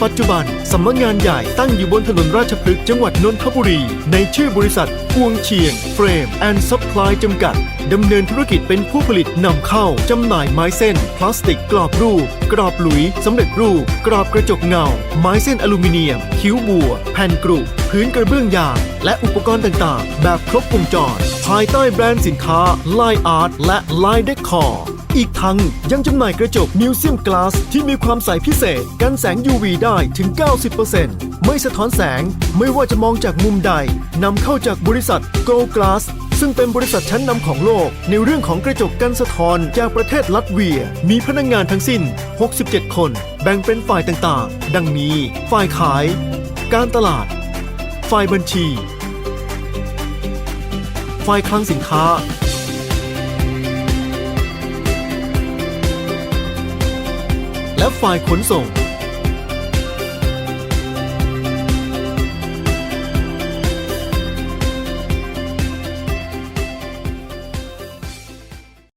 ປັດຈຸບັນ ສຳນັກງານໃຫຍ່ຕັ້ງຢູ່ບົນຖະໜົນລາດຊະພຶກ ຈັງຫວັດນົນທະບູລີ ໃນຊື່ບໍລິສັດ ກວງຊຽງ Frame and Supply ຈຳກັດ ດຳເນີນທຸລະກິດເປັນຜູ້ຜະລິດນຳເຂົ້າ, ຈຳໜ່າຍໄມ້ເສັ້ນ, ພລາສຕິກກຣອບຮູບ, ກຣອບຫຼຸຍສຳເລັດຮູບ, ກຣອບກະຈົກເງົາ, ໄມ້ເສັ້ນອາລູມີນຽມ, ຄິ້ວບົວ, ແຜ່ນກຣຸ, ພື້ນກະເບື້ອງຢາງ ແລະ ອຸປະກອນຕ່າງໆ ແບບຄົບວົງຈອນ ພາຍໃຕ້ແບຣນສິນຄ້າ Line Art ແລະ Line Decor. ອີກທັງຍັງຈຳໜ່າຍກະຈົກ Museum Glass ທີ່ມີຄວາມໃສພິເສດ, ກັນແສງ ยู ວີ ໄດ້ເຖິງ ເກົ້າສິບເປີເຊັນ ໄມ່ສະທ້ອນແສງ ໄມ່ວ່າຈະມອງຈາກມຸມໃດ. ນຳເຂົ້າຈາກບໍລິສັດ Gold Glass ຊຶ່ງເປັນບໍລິສັດຊັ້ນນຳຂອງໂລກ ໃນເລື່ອງຂອງກະຈົກກັນສະທ້ອນ ຈາກປະເທດລັດເວຍ. ມີພະນັກງານທັງສິ້ນ ຫົກສິບເຈັດຄົນ ແບ່ງເປັນຝ່າຍຕ່າງໆ ດັ່ງນີ້: ຝ່າຍຂາຍ, ການຕະຫຼາດ, ຝ່າຍບັນຊີ, ຝ່າຍຄລັງສິນຄ້າ ແລະ ຝ່າຍຂົນສົ່ງ.